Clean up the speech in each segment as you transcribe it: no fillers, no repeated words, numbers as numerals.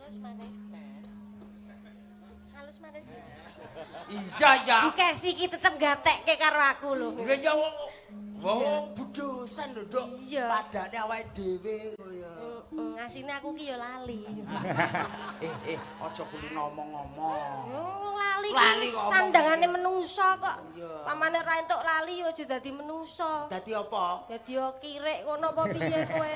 Halus manis. Halus manis. Iya ya. Bu Kesi iki tetep gatekke karo aku lho. Iya ya wong wong budosan lho, Nduk. Iya. Padane awake dhewe kaya. Heeh, asine aku ki ya lali. Eh, aja kulino ngomong-ngomong. Oh, lali Lali ki kok sandangane menungso kok. Iya. Pamane ra entuk lali ya aja dadi menungso. Dadi apa? Dadi yo kirek ngono apa piye kowe?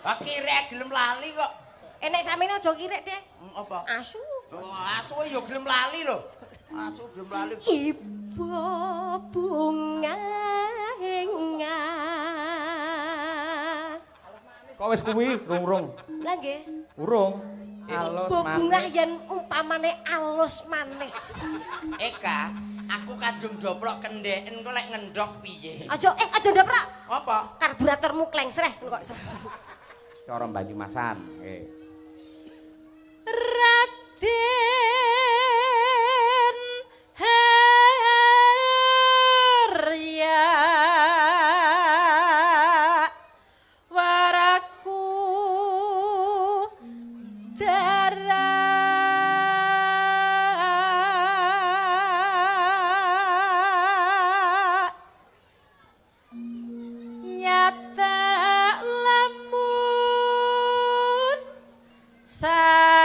Ah kirek gelem lali kok. Nek samene aja kirek deh. Apa? Asu. Oh, asu ya gelem lali lho. Asu gelem lali. Ibu bunga Kok wis kuwi rung-rung? Lah nggih. Urung. Alus Ibu bunga manis. yen umpamane alus manis. Eka, aku kadung doprok kendeken kok lek ngendok piye? Aja aja ndoprak. Apa? Karburatormu klengsreh kok. Cara Banyumasan. Nggih. Raden Harya Waraku Dara nyata lamun satria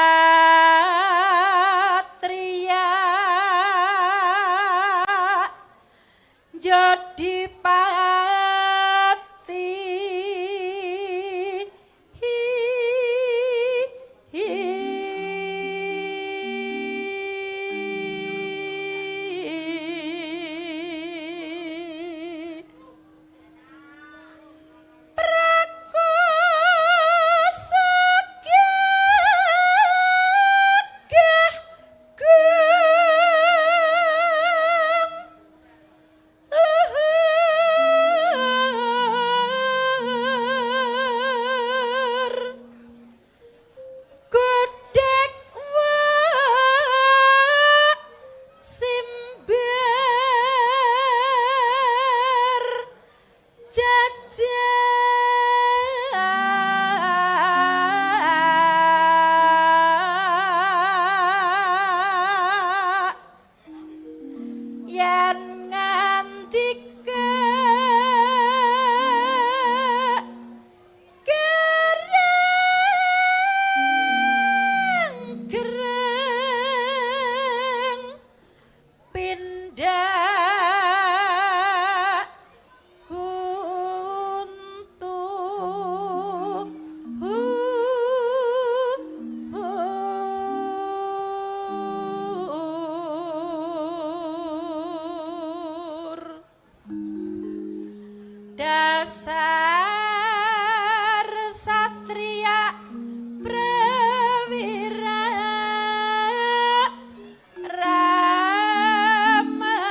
jadi pati. Prakosa gagah gung luhur godhek wak simbar jajak yen nganti ke gereng gereng pindah kuntu dasar satria prawira rama.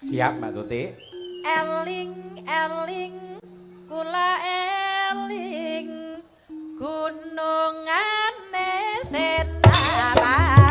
Siap Mbak Tuti. Eling eling kula eling gunungane Senarati.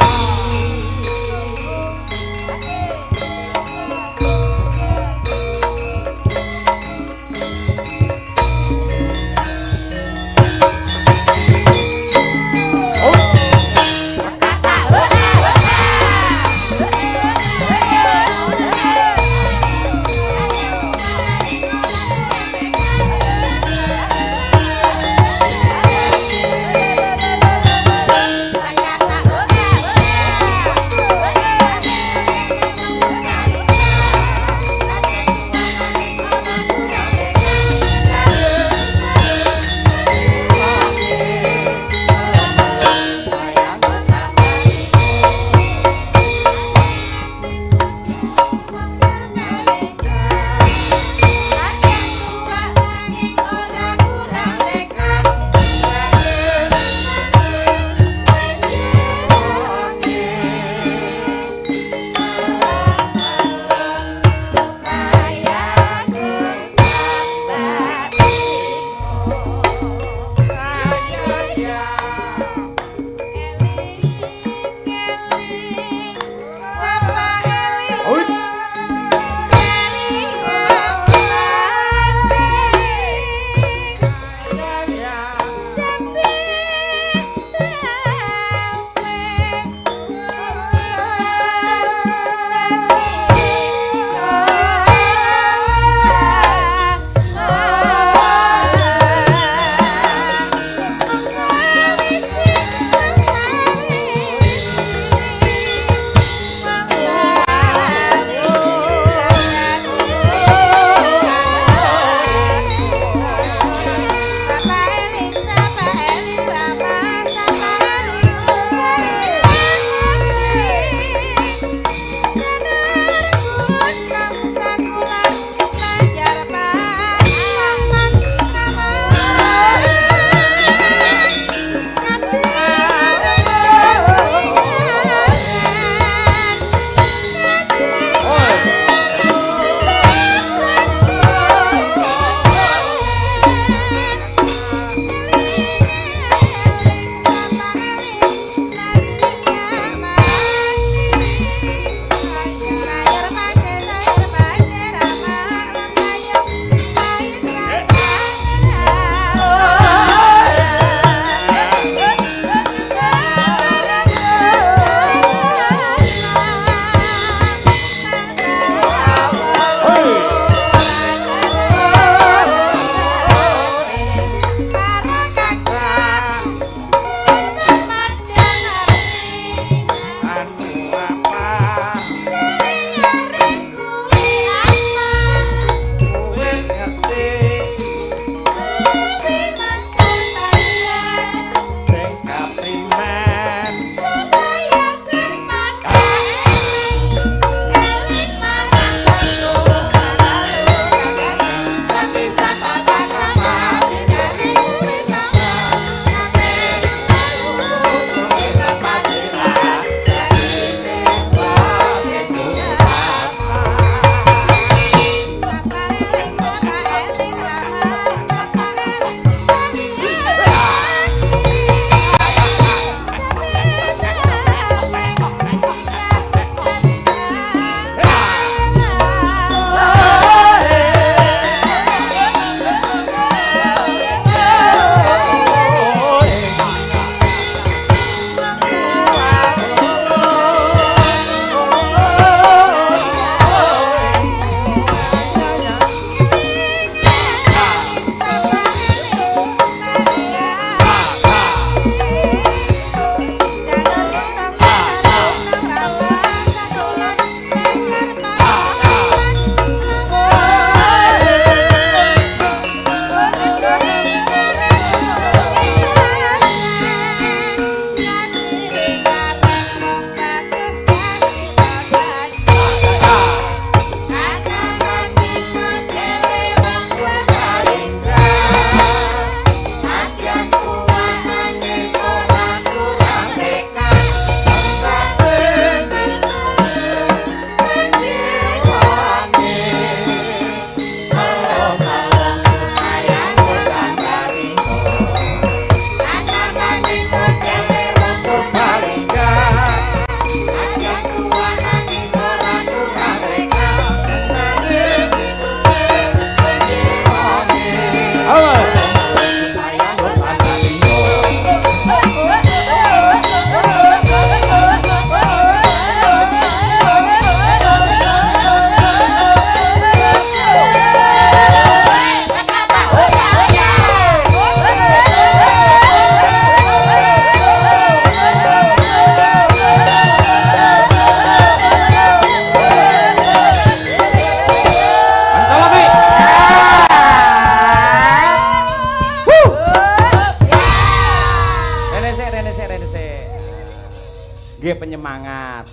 penyemangat.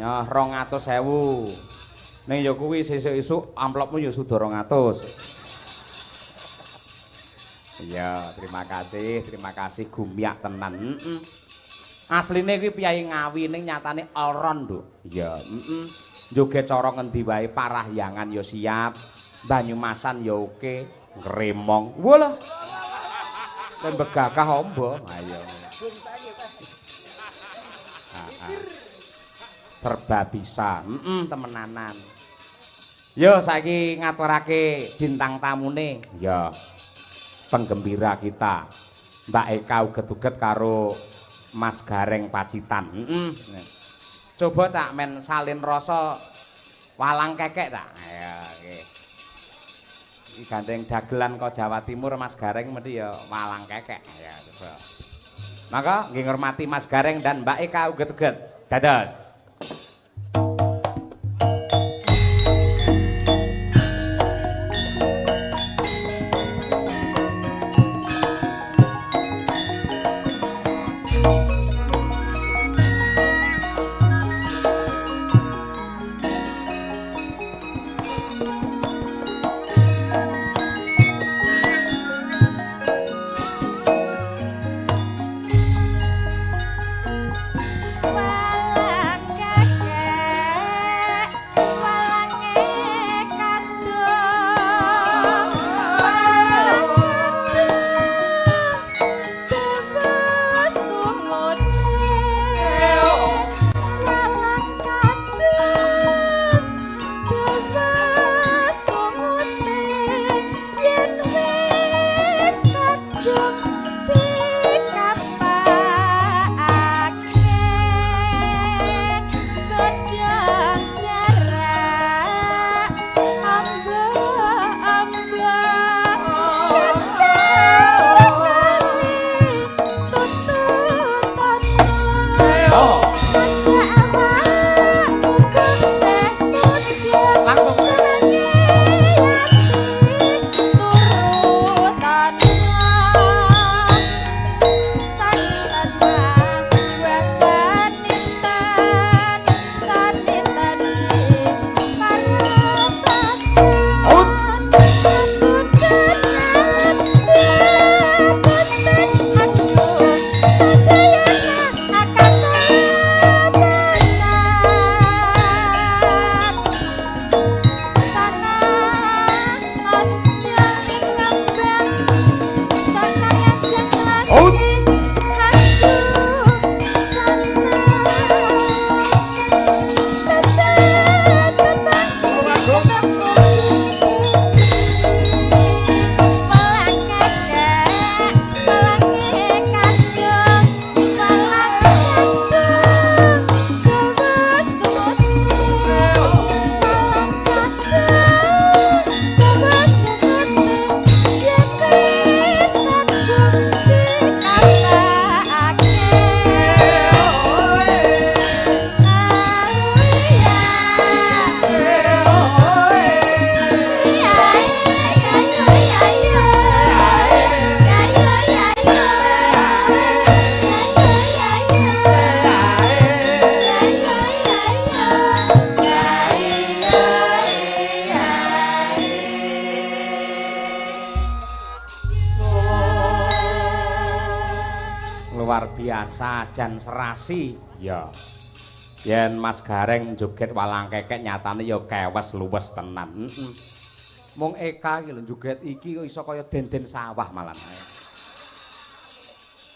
Nyoh 200.000. Ning ya kuwi sesuk-esuk amplopmu ya sudah 200. Iya, terima kasih gumyak tenan. Heeh. Asline kuwi piyayi Ngawi ning nyatane all round, Nduk. Iya, heeh. Joget cara ngendi wae Parahyangan ya siap, Banyumasan ya oke, Ngremong. Walah. Lembek gagah ombo. Ayo. Serba bisa. Heeh, temenanan. Yo saiki ngaturake bintang tamune. Ya. Penggembira kita. Mbak Eka uget-uget karo Mas Gareng Pacitan. Heeh. Coba Cak men salin rasa walang kekek Cak. Ayo nggih. Iki gandeng dagelan kok Jawa Timur Mas Gareng mesti ya walang kekek. Ayo coba. Maka nggih ngurmati Mas Gareng dan Mbak Eka uget-uget. Dados. Walang kekek, walange kadung, walang kadung dawa sumute, walang kadung dawa sumute, yen wis kadung dikapakake godhong jarak amba-amba ketar kali tututana aja awakmu seh mudha senenge ati turutana. Santan wasanitan sanitan di parapatan punten punten aduh sadayana akasabatan sana osnya ing kembang sana ngajeng lasi aduh sana tetep ketemu walang kekek walange kadung walang kadung dawa sumute walang kadung dawa sumute yen wis kadung dikapakake. Luar biasa jan serasi. Ya. Yen Mas Gareng joget walang kekek nyatane ya kewes luwes tenan. Heeh. Mung Eka iki lho joget iki kok iso kaya denden sawah malah.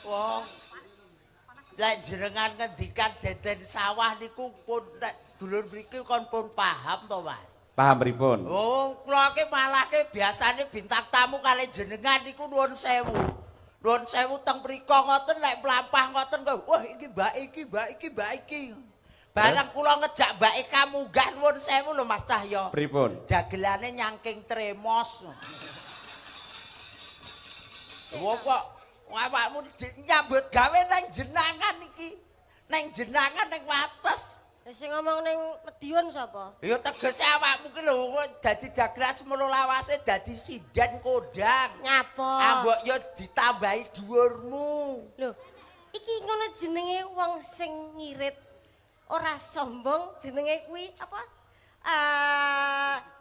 Wong lek jenengan ngendikan deden sawah niku pun nek dulur mriki kon pun paham to, Mas. Paham pripun? Oh, kula ki malahke biasane bintang tamu kali jenengan niku nuwun sewu. Nuwun sewu teng mriko ngoten lek mlampah ngoten kok, wah iki mbak iki, mbak iki, mbak iki. Bareng kula ngejak mbak Eka munggah nuwun sewu lho Mas Cahyo. Pripun? Dagelane nyangking tremos. Wong kok awakmu nyambut gawe nang jenangan iki. Nang jenangan nang wates. Sing ngomong ning Madiun sapa? Ya tegese awakmu ki lho dadi dagelan semono lawase dadi sinden kondang. Nyapa? Ambok ya ditambahi dhuwurmu. Lho. Iki ngono jenenge wong sing ngirit. Ora sombong jenenge kuwi apa?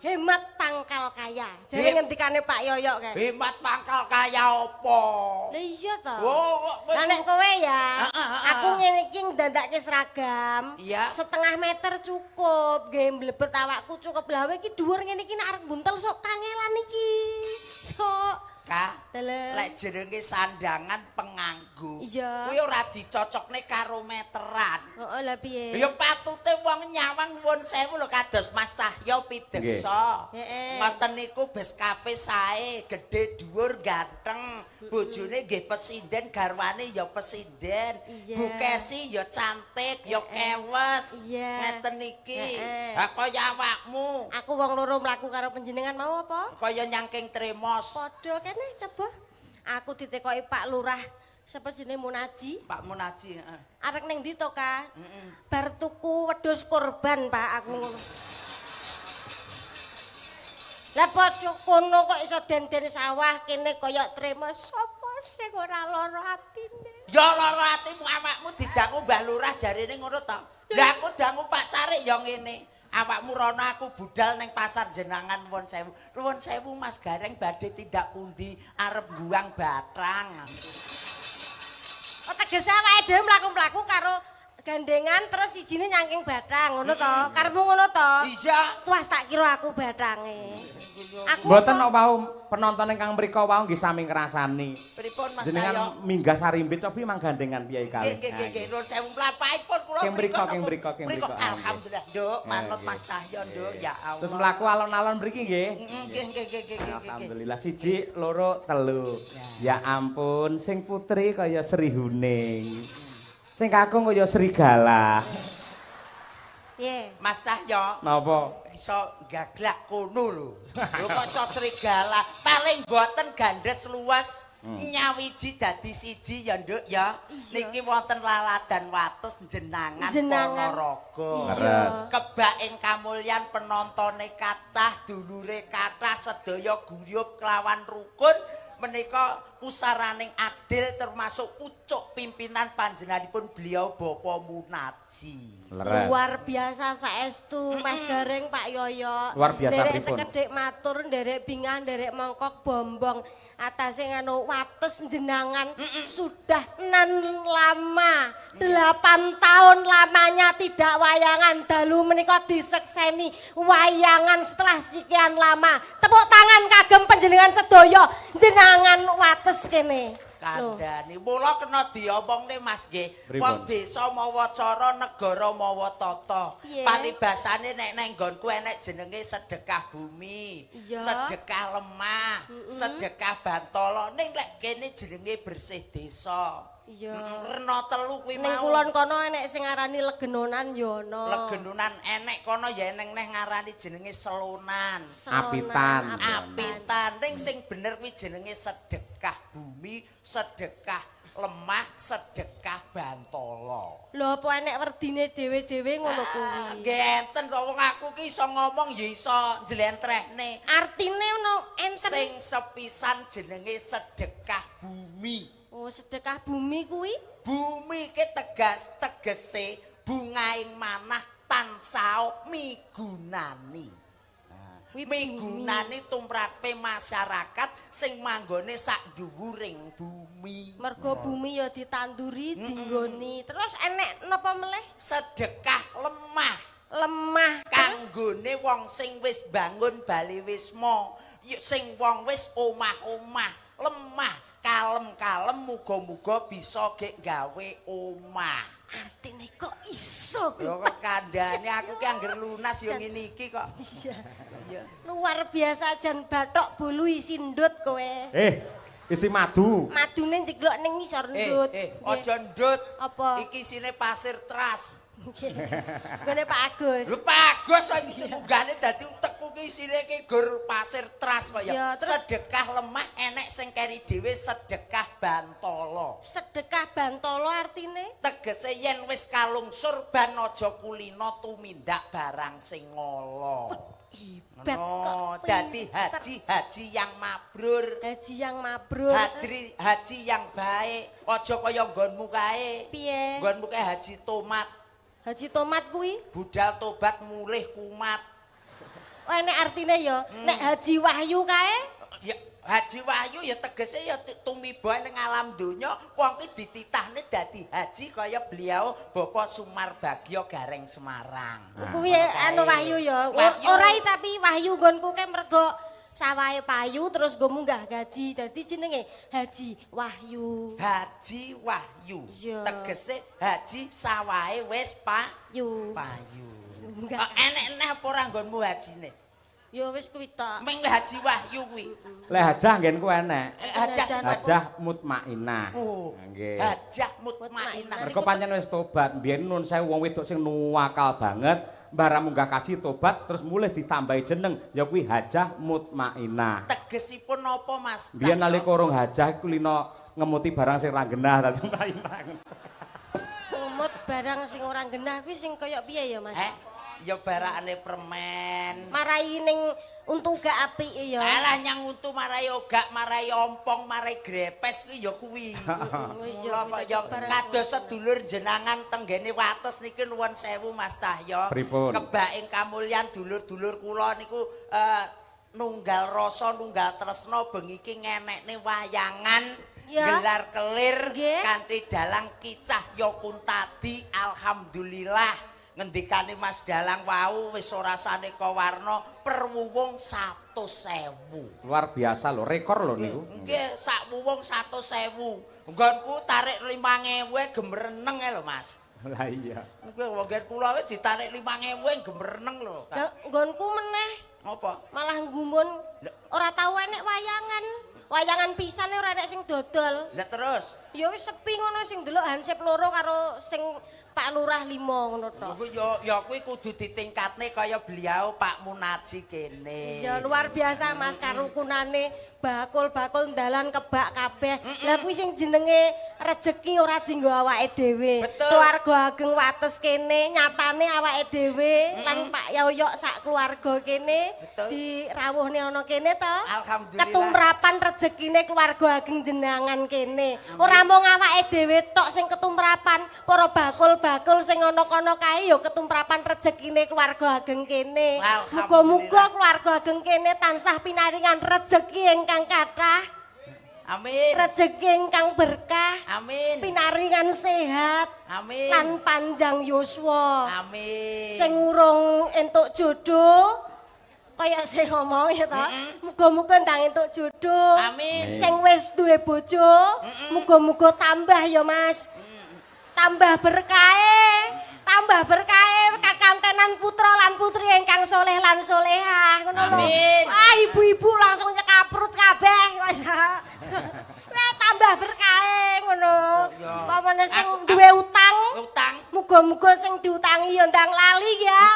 Hemat pangkal kaya. Jare ngendikane Pak Yoyok kae. Hemat pangkal kaya apa? Lah iya to. Oh, lah nek kowe ya, aku ngene iki ndandake seragam. Setengah meter cukup, nggih mlebet awakku cukup. Lah kowe iki dhuwur ngene iki nek arep buntel sok kangelan iki. Sok. Ka, lek jenenge sandangan penganggu. Kuwi ora dicocokne karo meteran. Heeh, lha piye? Ya patute wong nyawang nuwun sewu lho kados Mas Cahyo Pideksa. Ngoten niku beskape sae, gedhe dhuwur ganteng, bojone nggih pesinden, garwane ya pesinden. Bu Kesi ya cantik, ya kewes. Ngeten iki. Ha kaya awakmu. Aku wong loro mlaku karo panjenengan mau apa? Kaya nyangking tremos. Padha kene coba. Aku ditekoki Pak Lurah sapa jenenge Munaji? Pak Munaji, heeh. Arek ning ndi to, Ka? Bar tuku wedhus kurban, Pak, aku ngono. Lah padha kono kok iso den-den sawah kene kaya tremos sapa sing ora lara atine? Ya lara atimu awakmu didangu Mbah Lurah jarene ngono to. Lah aku dangu Pak Carik ya ngene. Awakmu rono aku budal ning pasar jenangan nuwun sewu. Nuwun sewu Mas Gareng badhe tindak pundi arep buang batang. Oh tegese awake dhewe mlaku-mlaku karo gandengan terus sijine nyangking batang ngono to. Karepmu ngono to? Iya. Tuas tak kira aku batange. Aku mboten kok wau penonton ingkang mriku wau nggih sami ngrasani. Pripun Mas Jenengan Cahyo? Minggah sarimbit cobi mang gandengan piye kalih. Nggih nggih nggih nuwun sewu mlampahipun kula mriku keng mriku keng mriku. Alhamdulillah Nduk, manut Mas Cahyo Nduk ya Allah. Terus mlaku alon-alon mriki nggih. Nggih nggih nggih nggih. Alhamdulillah 1 2 3. Ya ampun sing putri kaya Sri Huning. Sing kakung kaya serigala. Piye? Mas Cahyo. Napa? Iso gaglak kono lho. Lho kok iso serigala? Paling boten gandhes luwes. Nyawiji dadi siji ya Nduk ya. Niki wonten laladan wates jenangan Ponorogo. Kebak ing kamulyan penontone kathah, dulure kathah, sedaya guyub kelawan rukun. Menika pusaraning adil termasuk pucuk pimpinan panjenenganipun beliau Bapak Munaji. Luar biasa saestu Mas Gareng Pak Yoyo. Luar biasa nderek sekedhik matur, nderek bingah, nderek mongkok bombong atase nganu wates jenangan sudah nan lama 8 tahun lamanya tidak wayangan dalu menika disekseni wayangan setelah sekian lama. Tepuk tangan kagem panjenengan sedaya jenangan wates kene. Kandhane mula kena diomongne Mas nggih. Wong desa mawa cara, negara mawa tata. Paribasane nek nang nggonku enek jenenge sedekah bumi, sedekah lemah, sedekah bantala. Ning lek kene jenenge bersih desa. Iya. Rena telu kuwi mau. Ning kulon kono enek sing ngarani legenonan ya ana. Legenonan enek kono ya eneng neh ngarani jenenge selonan. Apitan. Apitan. Ning sing bener kuwi jenenge sedekah bumi, sedekah lemah, sedekah bantala. Lho apa enek werdine dhewe-dhewe ngono kuwi? Nggih enten to wong aku ki iso ngomong ya iso njlentrehne. Artine ono enten sing sepisan jenenge sedekah bumi. Oh, sedekah bumi kuwi? Bumi ki tegas tegese bungaing manah tansah migunani. Migunani tumrape masyarakat sing manggone sak dhuwuring bumi. Mergo bumi ya ditanduri, dinggoni. Terus enek napa meleh? Sedekah lemah. Lemah kanggone wong sing wis bangun bali wisma, sing wong wis omah-omah, lemah. Kalem-kalem muga-muga bisa gek gawe omah. Artine kok iso. Lho kok kandhane aku ki angger lunas yo ngene iki kok. Iya. Iya. Luar biasa jan bathok bolu isi ndut kowe. Isi madu. Madune njeglok ning ngisor ndut. Aja ndut. Apa? Iki isine pasir teras. Nggone Pak Agus. Lho Pak Agus kok isi munggahne dadi utekku ki isine ki gur pasir teras kok ya. Sedekah lemah enek sing keri dhewe sedekah bantala. Sedekah bantala artine? Tegese yen wis kalungsur ban aja kulina tumindak barang sing ala. Hebat Ngono, kok. Dadi pinter. haji-haji yang mabrur. Haji yang mabrur. Haji haji yang baik. Aja kaya nggonmu kae. Piye? Nggonmu kae haji tomat, Haji tomat kuwi. Budal tobat mulih kumat. Oh, enek artine ya. Nek Haji Wahyu kae Ya, Haji Wahyu ya tegese ya tumiba ning alam donya, wong kuwi dititahne dadi haji kaya beliau Bapak Sumarbagyo Gareng Semarang. Kuwi anu Wahyu ya. Wahyu. Ora tapi Wahyu nggonku kae mergo sawahe payu terus nggo munggah gaji. Dadi jenenge Haji Wahyu. Haji Wahyu. Iya. Tegese haji sawahe wis Yu. payu. Munggah. Oh, enek-enek apa ora nggonmu hajine? Ya wis kuwi tok. Ming Haji Wahyu kuwi. Lek hajah nggenku enek. Hajah sing Hajah mutmainah. Oh, Nggih. Hajah mutmainah. Mergo pancen wis tobat, mbiyen nun sewu wong wedok sing nuwakal banget, barang munggah kaji tobat terus mulih ditambahi jeneng ya kuwi Hajah Mutmainah. Tegesipun napa, Mas? Mbiyen nalika urung hajah iku lina ngemuti barang sing ra genah dadi mutmainah. Ngumut barang sing ora genah kuwi sing kaya piye ya, Mas? Ya barakane permen. Marai ning untu gak apik ya. Alah nyang untu marai ogak, marai ompong, marai grepes kuwi ya kuwi. Wis Mula kok ya kados sedulur jenangan tenggene Wates niki nuwun sewu Mas Cahya. Pripun? Kebak ing kamulyan dulur-dulur kula niku nunggal rasa, nunggal tresna bengi iki ngenekne wayangan gelar kelir kanthi dalang Ki Cahya Kuntadi. Alhamdulillah. Ngendikane Mas Dalang wau wis ora saneka warna per wuwung 100.000. Luar biasa lho, rekor lho niku. Nggih, sak wuwung 100.000. Nggonku tarik 5.000 gemereneng lho, Mas. Lah iya. Nggih, wong nggen kula kuwi ditarik 5.000 gemereneng lho. Lah nggonku meneh Apa? malah nggumun ora tau enek wayangan. Wayangan pisan ora enek sing dodol. Lah terus? Ya wis sepi ngono sing ndelok hansip loro karo sing Pak Lurah 5 ngono tok. Kuwi ya kuwi kudu ditingkatne kaya beliau Pak Munaji kene. Ya luar biasa Mas karukunane bakul-bakul dalan kebak kabeh. Lah kuwi sing jenenge rejeki ora dienggo awake dhewe. Keluarga ageng Wates kene nyatane awake dhewe lan Pak Yoyok sak keluarga kene dirawuhne ana kene to. Alhamdulillah. Ketumrapan rejekine keluarga ageng jenangan kene. Ora mung awake dhewe tok sing ketumrapan, para bakul-bakul sing ana kono kae ya ketumrapan rejekine keluarga ageng kene. Muga-muga keluarga ageng kene tansah pinaringan rejeki ingkang kathah. Amin. Rejeki ingkang berkah. Amin. Pinaringan sehat. Amin. Lan panjang yuswa. Amin. Sing urung entuk jodoh kaya sing ngomong ya ta. Muga-muga ndang entuk jodoh. Amin. Sing wis duwe bojo, muga-muga tambah ya Mas. Tambah berkahe, tambah berkahe kakantenan putra lan putri ingkang soleh lan solehah ngono lho. Wah, ibu-ibu langsung nyekaprut kabeh. Wah, tambah berkahe ngono. Pamane sing duwe utang, muga-muga sing diutangi ya ndang lali ya.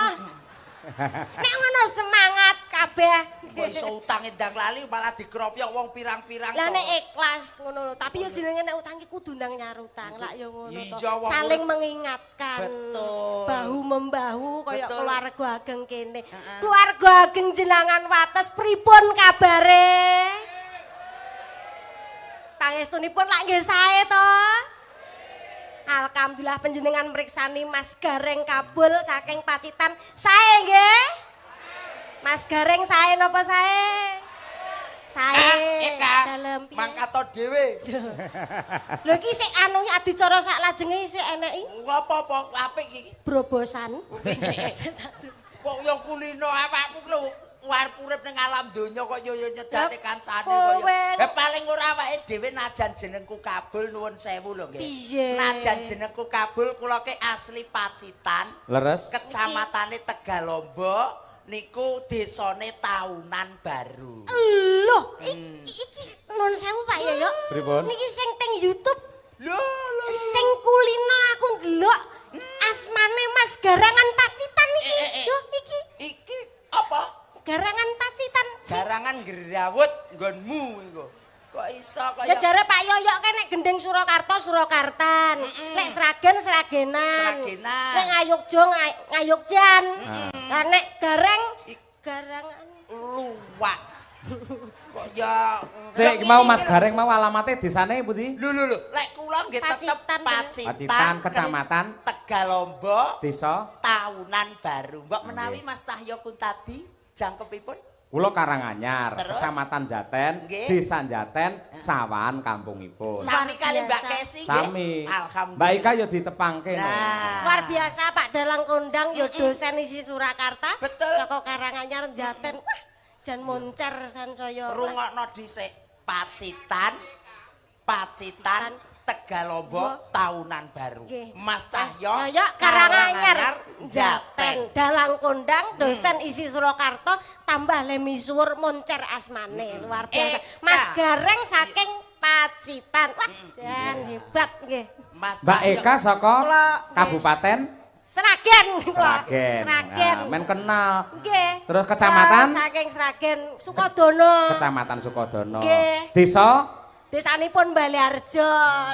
Nek ngono semangat kabeh. Kok iso utange ndang lali malah dikropyok wong pirang-pirang. Lah nek ikhlas ngono lho, tapi ya jenenge nek utang ki kudu ndang nyar utang. Lak ya ngono to. Saling mengingatkan. Betul. Bahu membahu kaya keluarga ageng kene. Keluarga ageng jenangan Wates pripun kabare? Pangestunipun lak nggih sae to. Alhamdulillah panjenengan mriksani Mas Gareng Kabul saking Pacitan. Sae nggih? Mas Gareng sae napa sae? Sae. Dalem piye? Mangkato dhewe. Lho iki sik anu adicara sak lajenge sik eneki. Apa-apa apik iki? Brobosan. Kok yo kulino awakmu lho arep urip ning alam donya kok yo nyedane kancane kaya. Eh paling ora awake dhewe najan jenengku Kabul nuwun sewu lho nggih. Najan jenengku Kabul kula ke asli Pacitan. Leres. Kecamatane Tegalombo niku desane Tahunan Baru. Lho, iki nuwun sewu Pak Yoyo. Pripun? Niki sing teng YouTube. Lho lho. Sing kulino aku ndelok asmane Mas Garangan Pacitan iki. Lho iki. Iki apa? Garangan Pacitan. Garangan grawut nggonmu iku. Kok iso kaya Ya jare Pak Yoyok kan nek gendeng Surakarta Surakartan, nek Sragen Sragenan. Sragenan. Nek Ngayogja Ngayogjan. Lah nek Gareng Garangan. Luwak. Kok ya Sik mau Mas Gareng mau alamate desane pundi? Lho lho lho, lek kula nggih tetep Pacitan, Pacitan, Kecamatan Tegalombo, Desa Tahunan Baru. Mbok menawi Mas Cahyo Kuntadi jangkepipun? Kula Karanganyar, Kecamatan Jaten, Desa Jaten, Sawahan kampungipun. Sami kali Mbak Kesi nggih. Sami. Alhamdulillah. Mbak Ika ya ditepangke. Luar biasa Pak Dalang kondang ya dosen isi Surakarta. Betul. Saka Karanganyar Jaten. Wah, jan moncer sansaya. Rungokno dhisik. Pacitan, Pacitan, Tegalombo, Tahunan Baru. Mas Cahyo, Karanganyar, Jaten, Dalang kondang, dosen isi Surakarta, tambah lemisuwur moncer asmane. Luar biasa. Mas Gareng saking Pacitan. Wah, jan hebat nggih. Mbak Eka saka Kabupaten Sragen. Sragen. Sragen. Nah, men kenal. Nggih. Terus kecamatan? Saking Sragen, Sukodono. Kecamatan Sukodono. Nggih. Desa? Desanipun Baleharjo.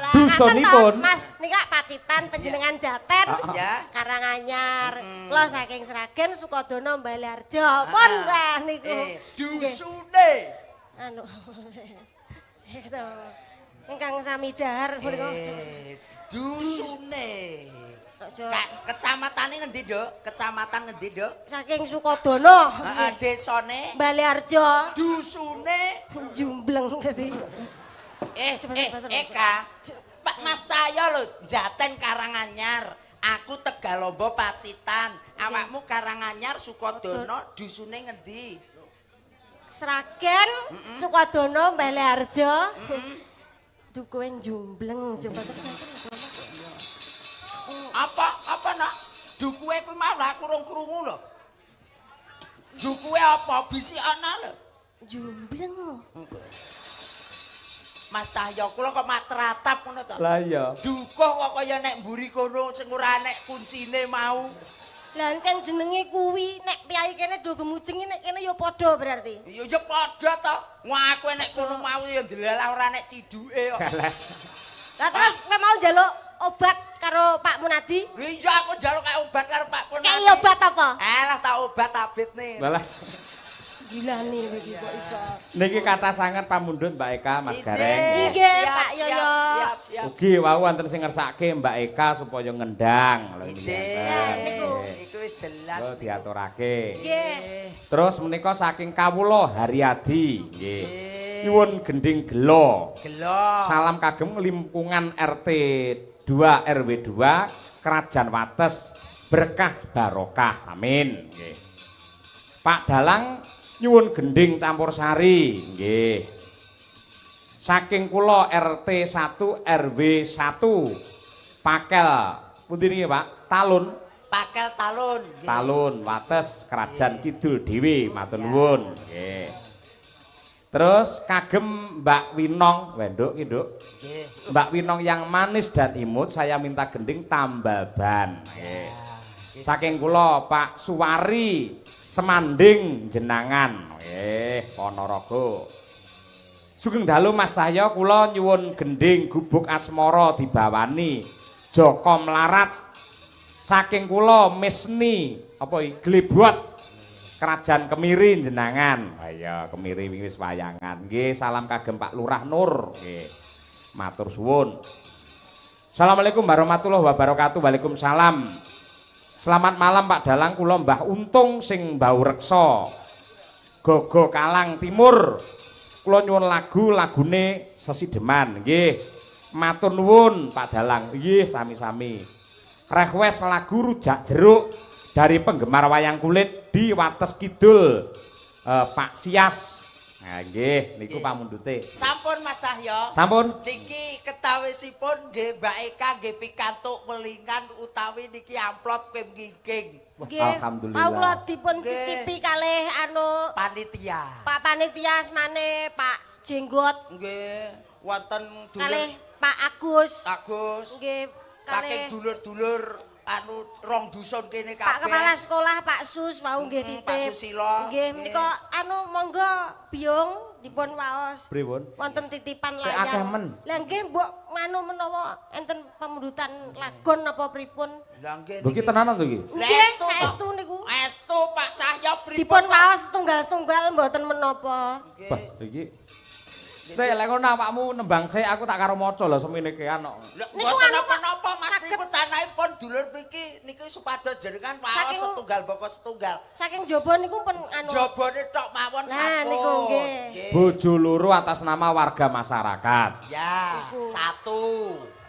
Lah dusunipun Mas nika Pacitan panjenengan Jaten. Ya. Karanganyar. Kula saking Sragen Sukodono Baleharjo. Pun lah niku. Dusune. Anu. Ingkang sami dahar punika. Dusune. Kecamatane ngendi, Nduk? Kecamatan ngendi, Nduk? Saking Sukodono. Heeh, desane Baleharjo. Dusune jumbleng dadi. Eka, Pak Mas Cahyo lho, Jaten Karanganyar, aku Tegalombo Pacitan, awakmu Karanganyar Sukodono, dusune ngendi? Sragen, Sukodono, Baleharjo. Duh kowe jumbleng coba. Apa apa nak? Dukuwe kuwi mau lah aku rung krungu lho. Dukuwe apa bisi ana lho? Jumbleng. Mas Cahyo kula kok mak teratap ngono to. Lah iya. Dukuh kok kaya nek mburi kono sing ora nek kuncine mau. Lah encen jenenge kuwi nek piyai kene do gemujengi nek kene ya padha berarti. Ya ya padha to. Wong aku nek kono mau ya ndelalah ora nek ciduke kok. Lah terus kowe mau njaluk obat karo Pak Munadi? Iya aku njaluk obat karo Pak Munadi. Kayak obat apa? Alah tak obat abitne. Lah gila nih iki kok iso. Niki kathah sanget pamundhut Mbak Eka Mas Gareng. Nggih Pak Yoyo. Siap, siap. Ugi wau wonten sing ngersake Mbak Eka supaya ngendang. Lho niku. Iku wis jelas. Lho diaturake. Nggih. Terus menika saking kawula Haryadi nggih. Nyuwun gending gelo. Gelo. Salam kagem lingkungan RT 2 RW 2 Kerajaan Wates berkah barokah. Amin. Nggih. Pak Dalang nyuwun gending campur sari nggih. Saking kula RT 1 RW 1 Pakel pundi niki Pak? Talun. Pakel Talun. Talun Wates Kerajaan Kidul dhewe matur nuwun nggih. Terus kagem Mbak Winong, wenduk ki Nduk. Nggih. Mbak Winong yang manis dan imut saya minta gending tambal ban. Nggih. Saking kula Pak Suwari Semanding jenangan. Nggih, Ponorogo. Sugeng dalu Mas Cahyo kula nyuwun gending gubuk asmara dibawani Joko Mlarat. Saking kula Misni apa iki Glebot Kerajaan Kemiri jenangan. Ha iya, Kemiri wingi wis wayangan. Nggih, salam kagem Pak Lurah Nur. Nggih. Matur suwun. Assalamualaikum warahmatullahi wabarakatuh. Waalaikumsalam. Selamat malam Pak Dalang, kula Mbah Untung sing mbau reksa. Gogo Kalang Timur. Kula nyuwun lagu lagune Sesideman. Nggih. Matur nuwun Pak Dalang. Nggih, sami-sami. Request lagu Rujak Jeruk dari penggemar wayang kulit di Wates Kidul, Pak Sias. Nah, nggih, niku pamundhute. Sampun Mas Cahyo. Sampun. Niki ketawisipun nggih Mbak Eka nggih pikantuk welingan utawi niki amplop pim ngingking. Alhamdulillah. Mau kula dipun titipi kalih anu panitia. Pak panitia asmane Pak Jenggot. Nggih, wonten dulur kalih Pak Agus. Agus. Nggih, kalih dulur-dulur anu rong dusun kene kabeh. Pak kepala sekolah Pak Sus wau nggih titip. Pak Susilo. Nggih menika anu monggo Biyung, dipun waos. Pripun? Wonten titipan Kok akeh layang. men? Lah nggih mbok nganu menawa enten pamundutan lagon napa pripun? Lah nggih. Lho iki tenanan to iki? Nggih, saestu niku. Estu Pak Cahyo pripun? Dipun waos setunggal-setunggal mboten menapa. Bah, iki. Sik lek ngono awakmu nembang sik aku tak karo maca lho semene kean kok. Lho Niku mboten anu, Pak. napa-napa Mas niku tanahipun dulur mriki niki supados jenengan waos setunggal baka setunggal. Saking jaba niku pun anu. Jabone tok mawon Nah, sampun. niku nggih. Nggih. Bojo loro atas nama warga masyarakat. Ya, satu.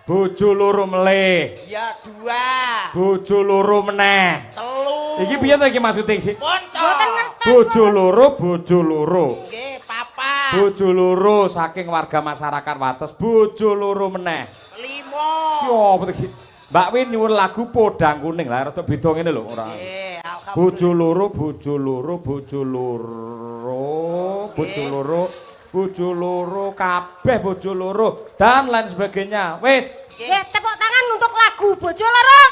Bojo loro melih. Ya, dua. Bojo loro meneh. Telu. Iki piye to iki maksude iki? Pun to. Mboten ngertos. Bojo loro, bojo loro. Nggih, papat. Bojo loro saking warga masyarakat Wates, bojo loro meneh. Lima. Yo apa to iki? Mbak Win nyuwun lagu Podang Kuning lah rada beda ngene lho ora. Nggih, alhamdulillah. Bojo loro, bojo loro, bojo loro, bojo loro, bojo loro, kabeh bojo loro dan lain sebagainya. Wis. Nggih, tepuk tangan untuk lagu Bojo Loro.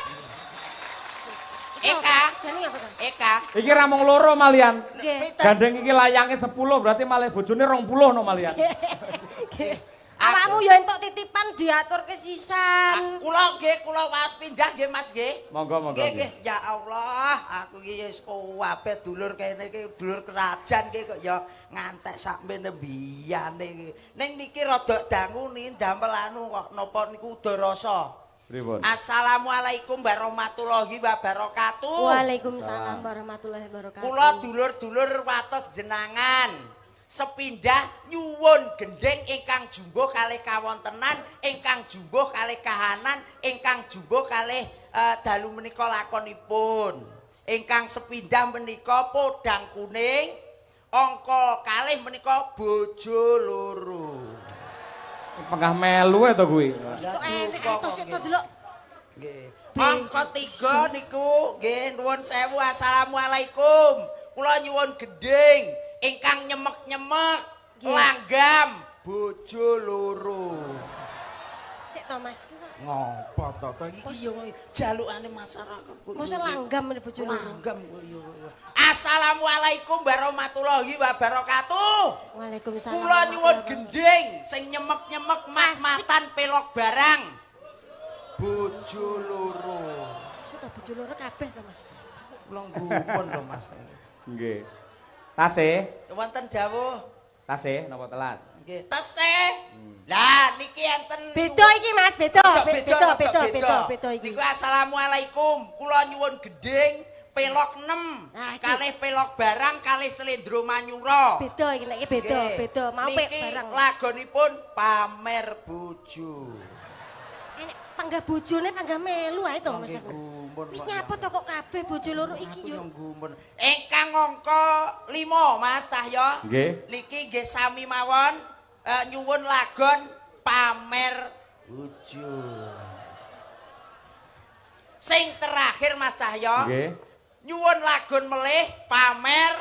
Eka. Jane apa to? Eka. Iki ra mung loro malian. Nggih. Pinten? Gandeng iki layange 10 berarti malih bojone 20 no malian. Nggih. Awakmu ya entuk titipan diaturke sisan. Kula nggih, kula waos pindah nggih Mas nggih. Monggo monggo. Nggih, nggih. Ya Allah, aku iki wis kabeh dulur kene iki dulur kerajaan iki kok ya ngantek sakmene mbiyane iki. Ning niki rada dangu niki ndamel anu kok napa niku udarasa. Pripun? Assalamualaikum warahmatullahi wabarakatuh. Waalaikumsalam warahmatullahi wabarakatuh. Kula dulur-dulur wates jenangan. Sepindah nyuwun gendheng ingkang jumbuh kalih kawontenan, ingkang jumbuh kalih kahanan, ingkang jumbuh kalih dalu menika lakonipun. Ingkang sepindah menika podang kuning, angka kalih menika bojo loro. Pengah melu e to kuwi. Kok enek ae to sik to delok. Nggih. Angka 3 niku nggih nuwun sewu assalamualaikum. Kula nyuwun gendhing ingkang nyemek-nyemek langgam bojo loro. Sik to Mas. Ngopo to to iki yo jalukane masyarakat kok. Mosok langgam ini bojo loro. Langgam kok yo. Assalamualaikum warahmatullahi wabarakatuh. Waalaikumsalam. Kula nyuwun gendhing sing nyemek-nyemek mat-matan pelok barang. Bojo loro. Sik to bojo loro kabeh to Mas. Kula nggumun lho Mas. Nggih. Tasih, Wonten dawuh. tasih napa telas? Nggih. Tesih. Lah niki enten Beda iki Mas, beda. Beda, beda, beda, beda iki. Niku assalamualaikum. Kula nyuwun gendhing pelok 6. Nah, iki. Kalih pelok barang kalih slendro manyura. Beda iki nek iki beda, Nggih. beda. Mau pek Niki barang. lagonipun pamer bojo. Enek panggah bojone panggah melu ae to Mas Nggih, aku. gumun Wis kok. nyapa to kok kabeh bojo loro iki Aku yo. yo gumun. Ingkang angka 5 Mas Cahyo. Nggih. Niki nggih sami mawon nyuwun lagon pamer bojo. Sing terakhir Mas Cahyo. Nggih. Nyuwun lagon melih pamer.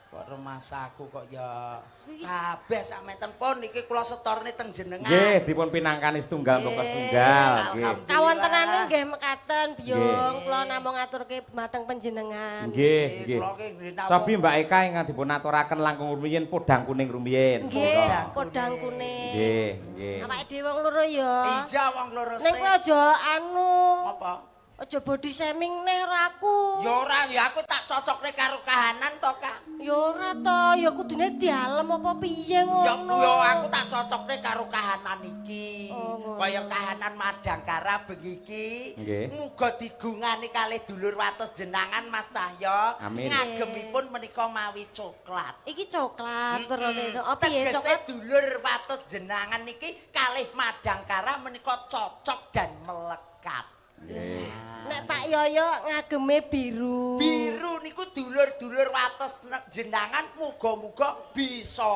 Kok remasaku kok ya kabeh sakmenten pun niki kula setorne teng jenengan. Nggih, dipun pinangkani setunggal mbaka setunggal. Nggih. Alhamdulillah. Kawontenane nggih mekaten Biyung, Nggih. kula namung ngaturke dhumateng panjenengan. Nggih, nggih. Kula ki nggih napa- Cobi Mbak Eka ingkang dipun aturaken langkung rumiyin podang kuning rumiyin. Nggih, Podang podang kuning. kuning. Nggih, nggih. Awake dhewe wong loro ya. Iya wong loro Ning sik. kowe aja anu, Apa? aja body shaming neh karo aku. Ya ora, ya aku tak cocokne karo kahanan to, Kak. Ya ora to, ya kudune dialem apa piye Ya ngono. ya aku tak cocokne karo kahanan iki. Oh, ngono. Kaya kahanan Madangkara bengi iki. Nggih. Muga digungani kalih dulur wates jenangan Mas Cahyo. Amin. Ngagemipun menika mawi coklat. Iki coklat werane itu. Apa ya Tegese coklat? dulur wates jenangan niki kalih Madangkara menika cocok dan melekat. Nggih. Nek Pak Yoyo ngageme biru. Biru niku dulur-dulur wates jenangan muga-muga bisa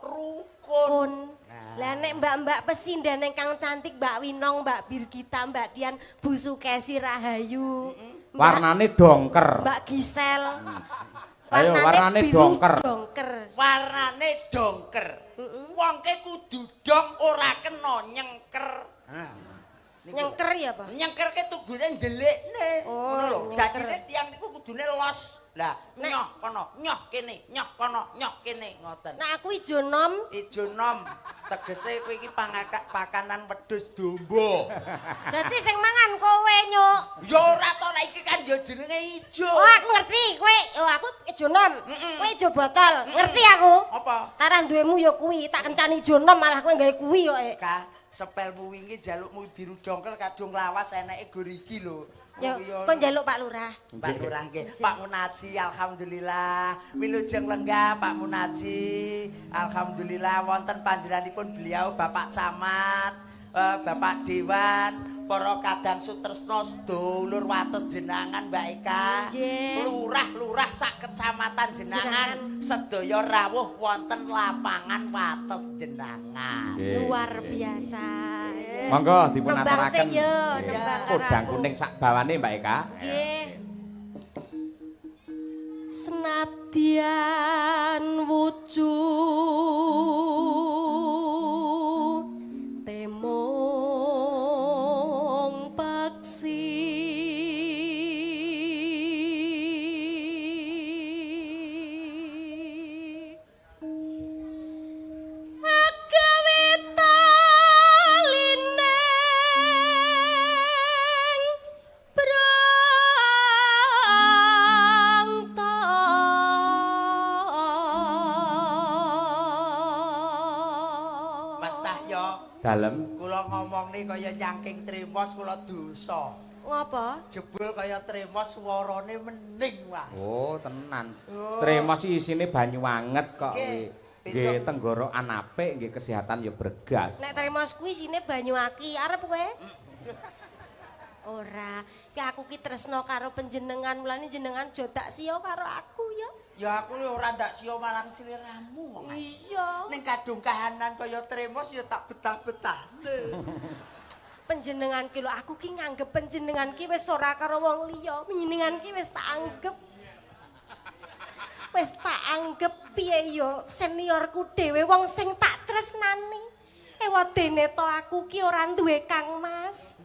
rukun. Kun. Lah nek mbak-mbak pesinden ingkang cantik Mbak Winong, Mbak Birgita, Mbak Dian, Bu Sukesi Rahayu. Mbak, Warnane dongker. Mbak Gisel. Ayo, warnane biru dongker. Dongker. Warnane dongker. Wongke kudu dong ora kena nyengker. Nah, niku. Nyengker ya, Pak? Nyengkerke tugune ndelikne. Oh, Ngono lho. nyengker. Dadine tiyang niku kudune los. Lah, nyoh kono, nyoh kene, nyoh kono, nyoh kene ngoten. Nek aku ijo nom, ijo nom tegese kowe iki pakanan wedhus domba. Berarti sing mangan kowe, Nyuk. Ya ora to, nek iki kan ya jenenge ijo. Oh, aku ngerti kowe, oh aku ijo nom. Kowe ijo botol. Ngerti aku? Apa? Tarah duwemu ya kuwi, tak kencani ijo nom malah kowe gawe kuwi kok. Ka, sepelmu wingi njalukmu biru dongkel kadung lawas eneke gor iki lho. Yo, kon njaluk Pak Lurah. Pak Lurah nggih. Pak Munaji alhamdulillah. Wilujeng lenggah Pak Munaji. Alhamdulillah wonten panjenenganipun beliau Bapak Camat, Bapak Dewan, para kadang sutresna sedulur wates jenangan Mbak Eka. Lurah-lurah sak kecamatan jenangan sedaya rawuh wonten lapangan wates jenangan. Luar biasa. Monggo dipun aturaken. Podang kuning sak bawane Mbak Eka. Nggih. Senadyan wujud temung paksi dalem kula ngomongne kaya nyangking tremos kula dosa. Ngopo? Jebul kaya tremos swarane mening, Mas. Oh, tenan. Oh. Tremos isine banyu anget kok kuwi. Nggih, tenggorokan apik, nggih kesehatan ya bergas. Nek tremos kuwi isine banyu aki, arep kowe? Ora, ki aku ki tresno karo panjenengan, mulane jenengan aja dak siya karo aku ya. Ya aku ora ndak siya marang sliramu kok. Iya. Ning kadung kahanan kaya tremos ya tak betah-betah. Panjenengan ki lho, aku ki nganggep panjenengan ki wis ora karo wong liya, panjenengan ki wis tak anggep. Wis tak anggep piye ya seniorku dhewe wong sing tak tresnani. Ewadene to aku ki ora duwe Kang Mas.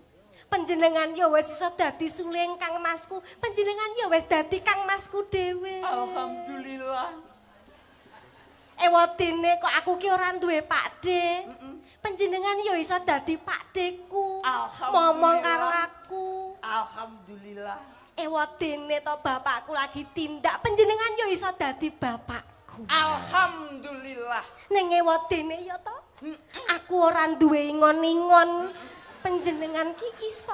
Panjenengan ya wis iso dadi suling Kang Masku, panjenengan ya wis dadi Kang Masku dhewe. Alhamdulillah. Ewadene kok aku ki ora duwe Pakde. Panjenengan ya iso dadi Pakdeku. Momong karo aku. Alhamdulillah. Ewadene to bapakku lagi tindak, panjenengan ya iso dadi bapakku. Alhamdulillah. Ning ewadene ya to, aku ora duwe ingon-ingon. Panjenengan ki iso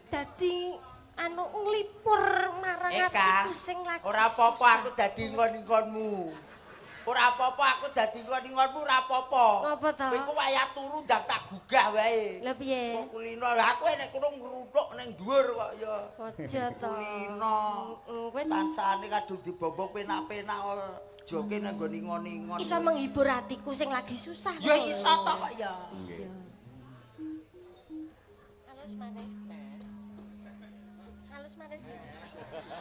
dadi anu nglipur marang atiku sing lagi. Ora apa-apa aku dadi ingon-ingonmu. Ora apa-apa aku dadi ingon-ingonmu ora apa-apa. Ngopo to? Kowe ku wayah turu ndang tak gugah wae. Lha piye? Kok kulino aku nek kono ngruntuk ning dhuwur kok ya. Aja to. Kulino. Kowe kancane kadung dibombong penak-penak joke nang nggon ingon-ingon. Iso menghibur atiku sing lagi susah. Ya iso to kok ya. Iya. Halus manis. Halus manis.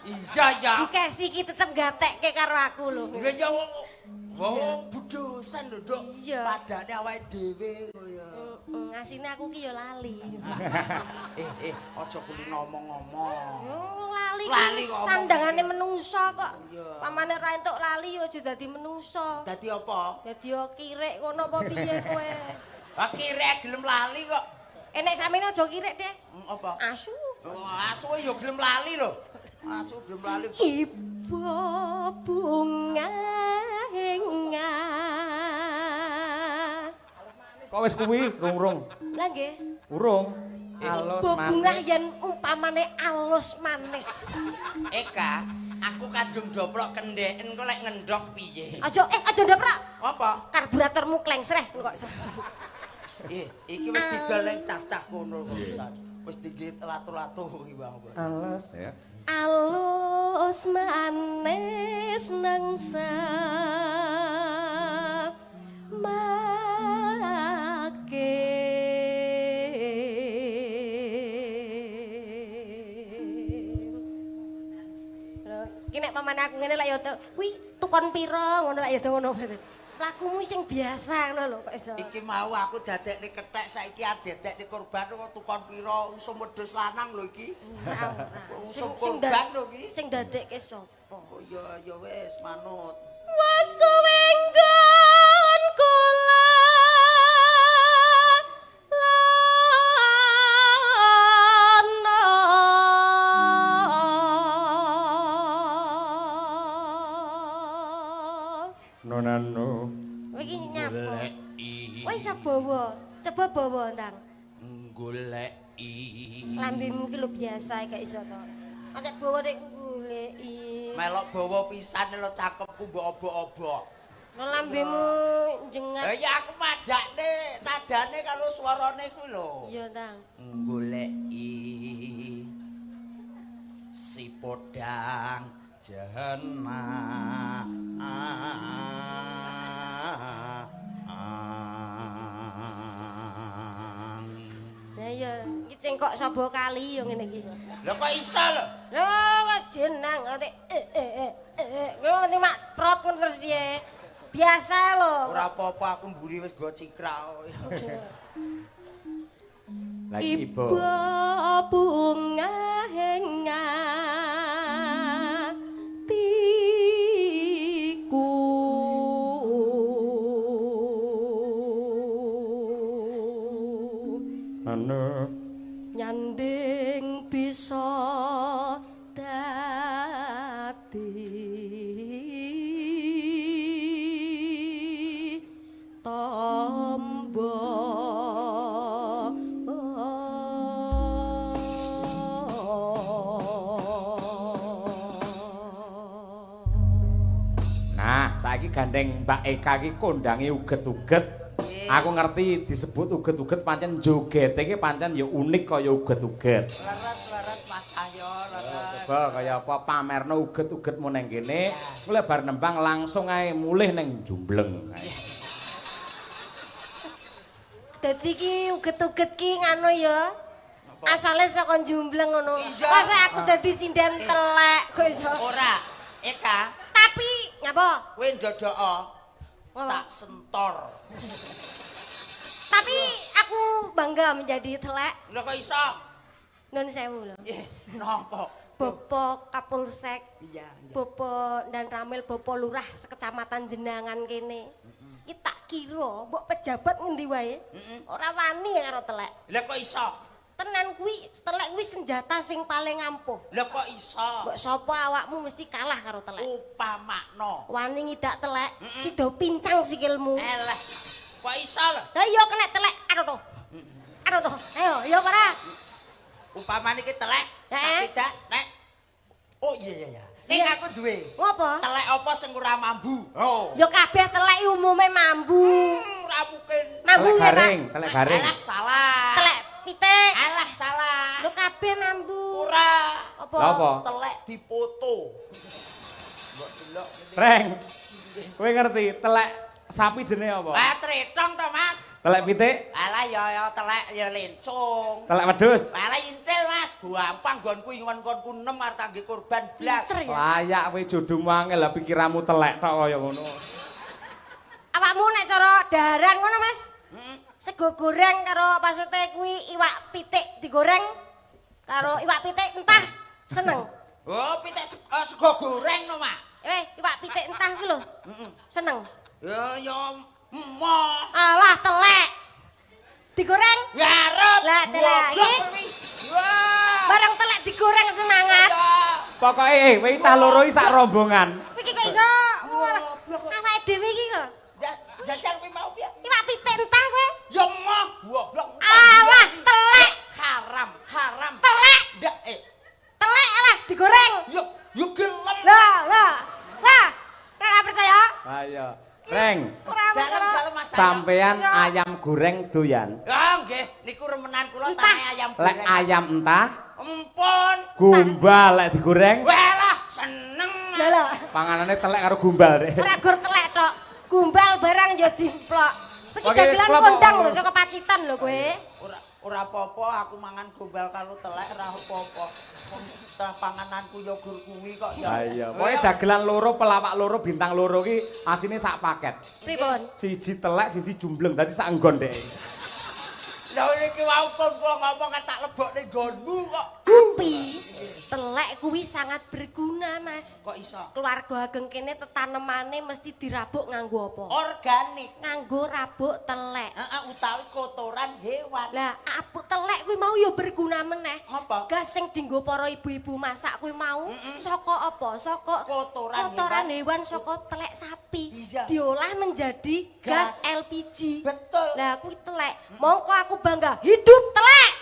Iya ya. Bu Kesi iki tetep gatekke karo aku lho. Iya ya wong budosan lho, Nduk. Padane awake dhewe kaya. Heeh, asine aku ki ya lali. Aja kuwi ngomong-ngomong. Lali ki sandangane menungso kok. Pamane ra entuk lali ya aja dadi menungso. Dadi apa? Dadi yo kirik ngono apa piye kowe? Lah kirik gelem lali kok. Enek samene aja kirik deh. Apa? Asu. Oh, asu ya gelem lali lho. Asu gelem lali. Ibu bunga henga. Kok wis kuwi rung-rung? Lah nggih. Urung. Alus manis. Bunga yen umpamane alus manis. Eka, aku kadung doprok kendheken kok lek ngendhok piye? Aja aja ndoprok. Apa? Karburatormu klengsreh kok. Iki wis didol ning cacah kono kok pisan. Wis digigit latu-latu iki Bang. Alus ya. Alus manis nang make. Ki nek pamane aku ngene lek ya kuwi tukon pira ngono lek ya ngono. Lakumu sing biasa ngono lho kok iso. Iki mau aku dadekne kethek saiki adedekne korban kok tukon pira usum wedhus lanang lho iki. Ora ora. Usum korban lho iki. Sing dadekke sapa? Oh iya ya wis manut. Wasuwenggon kula lana. Nonano. Kowe iki nyapa? Kowe iso bawa. Coba bawa ndang. Goleki. Lambemu ki lho biasa gak iso to. Nek bawa nek goleki. Melok bawa pisan lho cakepku mbok obok-obok. Lho lambemu jengat. Lah ya aku madakne nadane karo swarane kuwi lho. Iya, Tang. Goleki si podang jahana. Lah iya, iki cengkok saba kali yo ngene iki. Lho kok iso lho? Lho kok jenang ate ngono nganti mak prot ngono terus piye? Biasa lho. Ora apa-apa aku mburi wis go cikrak. Lagi ibu. Ibu bunga hatiku. Anu nyanding bisa dadi tombo. Nah, saiki gandeng Mbak Eka iki kondange uget-uget. Aku ngerti disebut uget-uget pancen jogete iki pancen ya unik kaya uget-uget. Leres-leres Mas Ayo, leres. Coba kaya apa pamerno uget-ugetmu nang kene, kowe bar nembang langsung ae mulih nang Jumbleng. Dadi iki uget-uget ki ngono ya. Asale saka Jumbleng ngono. Masa aku dadi sinden telek kok iso. Ora, Eka. Tapi nyapa? Kowe ndodoko tak sentor. Tapi aku bangga menjadi telek. Lho kok iso? Nun sewu lho. Nggih, napa? Bapak Kapolsek. Iya, iya. Bapak dan Ramil, Bapak Lurah sekecamatan Jenangan kene. Iki tak kira mbok pejabat ngendi wae. Ora wani karo telek. Lha kok iso? Tenan kuwi, telek kuwi senjata sing paling ampuh. Lha kok iso? Mbok sapa awakmu mesti kalah karo telek. Upamakno. Wani ngidak telek, sida pincang sikilmu. Eleh. Kok iso lho? Lah iya kena telek. Aduh toh. Aduh toh. Ayo, iya ora? Upamane iki telek, tak tidak nek. Oh iya iya iya. Ning aku duwe. Ngopo? Telek apa sing ora mambu? Oh. Ya kabeh telek umume mambu. Ora mungkin. Mambu telek ya, Pak. garing, telek garing. Alah salah. Telek pitik. Alah salah. Lho kabeh mambu. Ora. Apa? Lha apa? Telek dipoto. Mbok delok ngene. Reng. Kowe ngerti telek sapi jenenge apa? Ah tretong to, Mas. Telek pitik? Alah ya ya telek ya lencung. Telek wedhus? Alah intil, Mas. Gampang nggonku ingon-ngonku 6 arep kangge kurban blas. Pinter ya. Layak kowe jodohmu angel lah pikiranmu telek tok kaya ngono. Awakmu nek cara daharan ngono, Mas. Sego goreng karo maksudnya kuwi iwak pitik digoreng karo iwak pitik entah seneng. Oh, pitik sego goreng no, Mak. Iwak pitik entah kuwi lho. Seneng. Ya ya emoh. Alah telek. Digoreng? Ya arep. Lah telek iki. Wah. Barang telek digoreng semangat. Pokoke kowe cah loro iki sak rombongan. Kowe iki kok iso awake dhewe iki lho. Jajal kowe mau piye? Iwak pitik entah kowe. Ya emoh, goblok. Alah telek. Haram, haram. Telek. Ndak Telek alah digoreng. Yo yo gelem. Lah, lah. Lah, ora percaya? Lah iya. Reng. Dalem-dalem Mas. Sampean ayam goreng doyan. Ya nggih, niku remenan kula tanah ayam goreng. Lek ayam entah, empun. Gombal lek digoreng. Walah, seneng. Lha lho. Panganane telek karo gombal rek. Ora gur telek tok, gombal barang ya dimplok. Iki dagelan kondang lho saka Pacitan lho kowe. Ora ora apa-apa aku mangan gombal karo telek ora apa-apa. Wong pangananku ya gur kuwi kok ya. Ha iya, pokoke dagelan loro, pelawak loro, bintang loro ki asine sak paket. Pripun? Siji telek, siji jumbleng, dadi sak nggon dhek. Lha iki wau pun kula ngomong tak lebokne nggonmu kok. Tapi telek kuwi sangat berguna, Mas. Kok iso? Keluarga ageng kene tetanemane mesti dirabuk nganggo apa? Organik. Nganggo rabuk telek. Heeh, utawi kotoran hewan. Lah, abuk telek kuwi mau ya berguna meneh. Apa? Gas sing dienggo para ibu-ibu masak kuwi mau saka apa? Saka Kotoran kotoran hewan, saka telek sapi. Iya. Diolah menjadi gas, Gas. LPG. Betul. Lah kuwi telek. Mongko aku bangga hidup telek.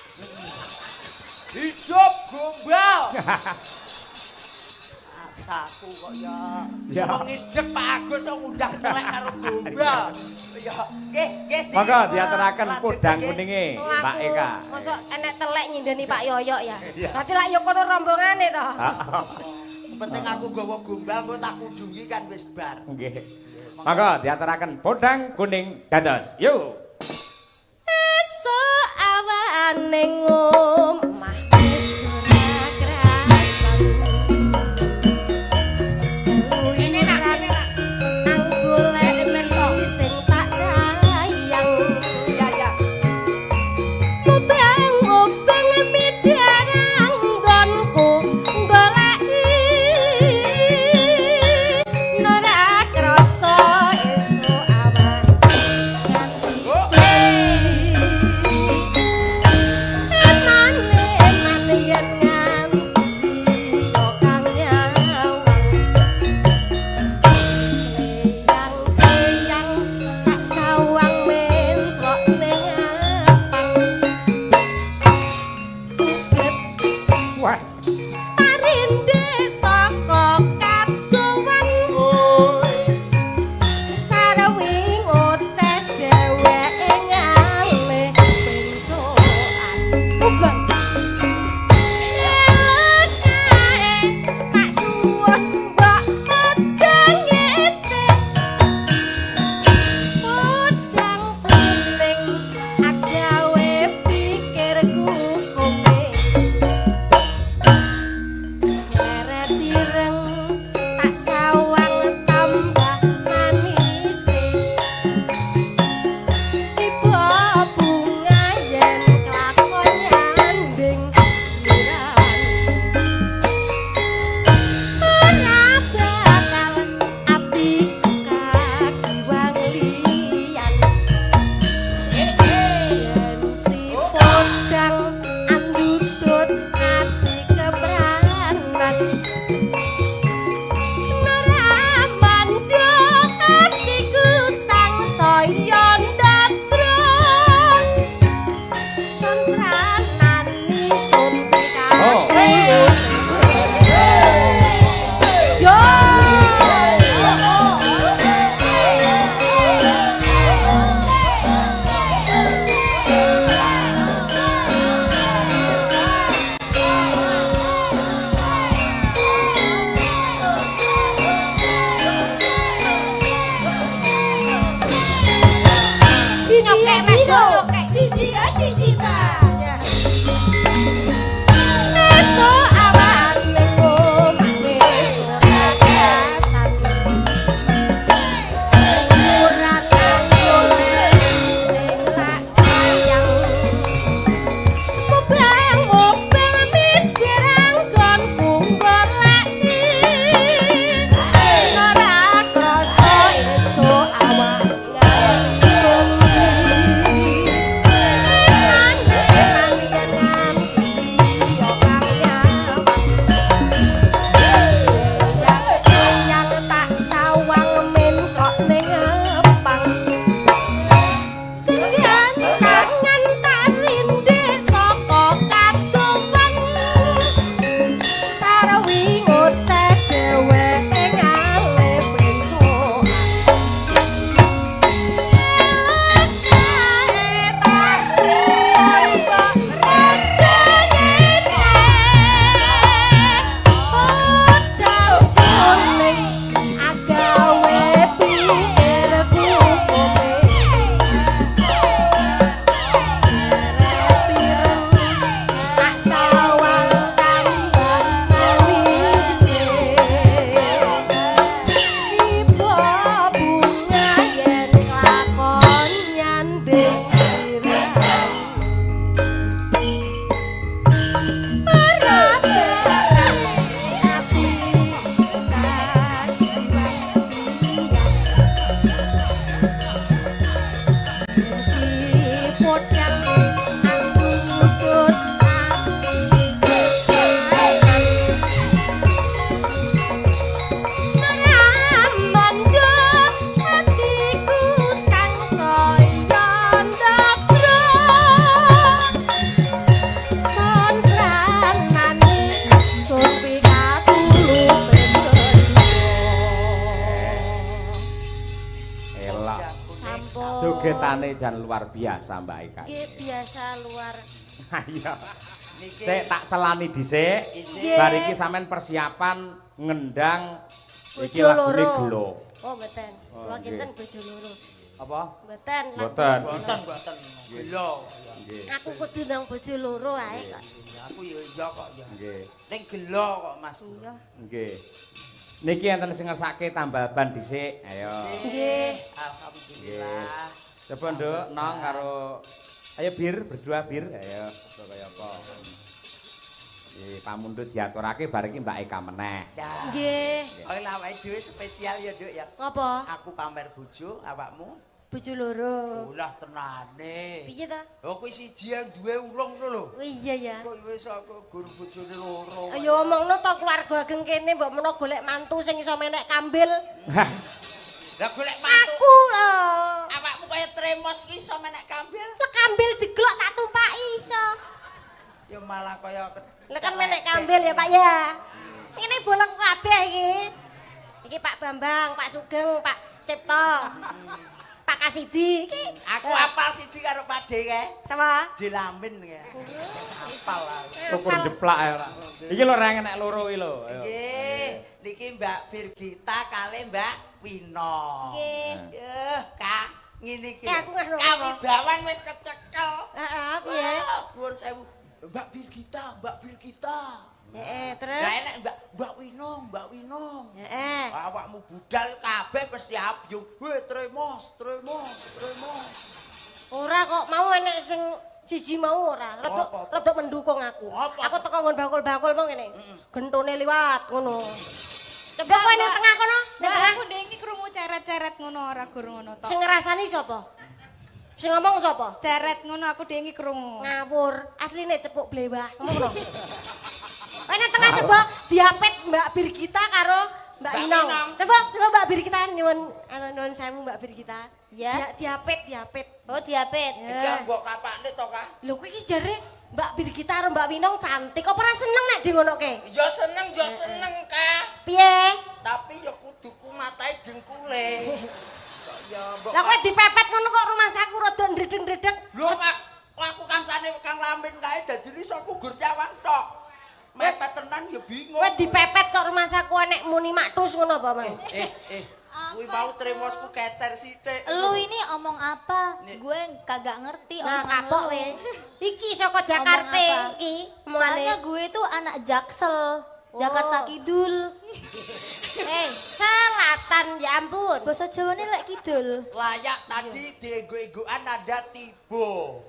Hidup gombal. Asaku kok ya. Ya. Semua ngidek Pak Agus kok ngundang telek karo gombal. Ya, nggih, nggih. Monggo diaturaken Lajeng podang nggih. kuninge Wong Mbak aku Eka. Mosok enek telek nyindeni Pak Yoyok ya. Berarti lak yo kono rombongane to. Penting aku nggawa gombal engko tak kudungi kan wis bar. Nggih. Monggo diaturaken podang kuning dados. Yo. Esuk awane ngomah wis ora krasan. Kene nak, kene nak. Anggolek Kene pirsa. sing tak sayang. Iya, iya. Obang-obang midarang nggonku goleki ora krasa esuk awan Oh. nganti. Lah. Sampun. Jogetane jan luar biasa Mbak Eka. Nggih, biasa luar. Iya. Niki Sik tak selani dhisik. Nggih. Bar iki sampean persiapan ngendang iki Bojo lagune loro. gelo. Oh, mboten. Oh, Kula nggih. kinten bojo loro. Apa? Mboten. Mboten. Mboten, mboten. Gelo. Nggih. Aku kudu nang bojo loro ae kok. Aku ya iya kok ya. Nggih. Ning gelo kok Mas. Iya. Nggih. Niki enten sing ngersake tambal ban dhisik. Ayo. Nggih. Alhamdulillah. Coba Nduk, nong karo ayo bir berdua bir. Ayo, coba kaya apa. Nggih, pamundhut diaturake bar iki Mbak Eka meneh. Ya. Nggih. Oh, lah awake dhewe spesial ya, Nduk ya. Ngopo? Aku pamer bojo, awakmu Bojo loro. ulah tenane. Piye ta? Oh, kuwi siji yang duwe urung ngono lho. Oh iya ya. Kok wis aku guru bojone loro. Ayo omongno to keluarga ageng kene mbok menawa golek mantu sing iso menek kambil. Lah golek mantu. Aku lho. Awakmu kaya tremos ki iso menek kambil. Lah kambil jeglok tak tumpaki iso. Ya malah kaya Lah kan menek kambil ya Pak ya. Ini bolong kabeh iki. Iki Pak Bambang, Pak Sugeng, Pak Cipto. Pak Kasidi iki. Aku apal siji karo Pak De kae. Sama. Dilamin kae. Apal aku. Ukur jeplak ae ora. Iki lho reng enek loro iki lho. Ayo. Nggih, niki Mbak Birgita kali Mbak Wino. Nggih. Yeh, Kak, ngene iki. Eh, aku nggak ngerti. Kawibawan wis kecekel. Heeh, piye? Wah, nuwun sewu. Mbak Birgita, Mbak Birgita. Heeh, terus. Lah enek Mbak Mbak Winong, Mbak Winong. Heeh. Awakmu budal kabeh mesti abyung. Weh, tremos, tremos, tremos. Ora kok mau enek sing siji mau ora. Rodok Apa, apa? rodok mendukung aku. Apa? Aku teko nggon bakul-bakul mau ngene. Gentone liwat ngono. Coba kowe ning tengah kono, ning Mbak, tengah. aku ndek iki krungu ceret-ceret ngono ora gur ngono tok. Sing ngrasani sapa? Sing ngomong sapa? Ceret ngono aku ndek iki krungu. Ngawur. Asline cepuk blewah. Ngomong ngono. Kowe ning tengah coba diapet Mbak Birgita karo Mbak Mbak Inong. Inong. Coba coba Mbak Birgita nyuwun anu nyuwun sewu Mbak Birgita. Ya. Diapet, diapet. Oh, diapet. Iki mbok kapakne to, Kak? Lho kowe iki jare Mbak Birgita karo Mbak Winong cantik. Apa ora seneng nek di ngonoke? Ya seneng, ya seneng, Kak. Piye? Tapi ya kudu kumatae dengkule. Kok ya mbok. Lah kowe dipepet ngono kok rumahsaku rada ndredeg-ndredeg. Lho, Kak, aku kancane Kang Lamin kae dadi iso aku gur nyawang tok. Mepet tenan ya bingung. Kowe dipepet kok rumahsaku enek muni maktus ngono apa, Mang? Kuwi mau tremosku kecer sithik. Lu ini omong apa? Nih. Gue kagak ngerti Nah, omongan kapok lu. kowe. Iki saka Jakarta Omong apa? iki. Soalnya omongane. gue tuh anak Jaksel, Jakarta Oh. Kidul. Eh, selatan ya ampun. Basa Jawane lek kidul. Layak tadi diego-egoan ada tibo.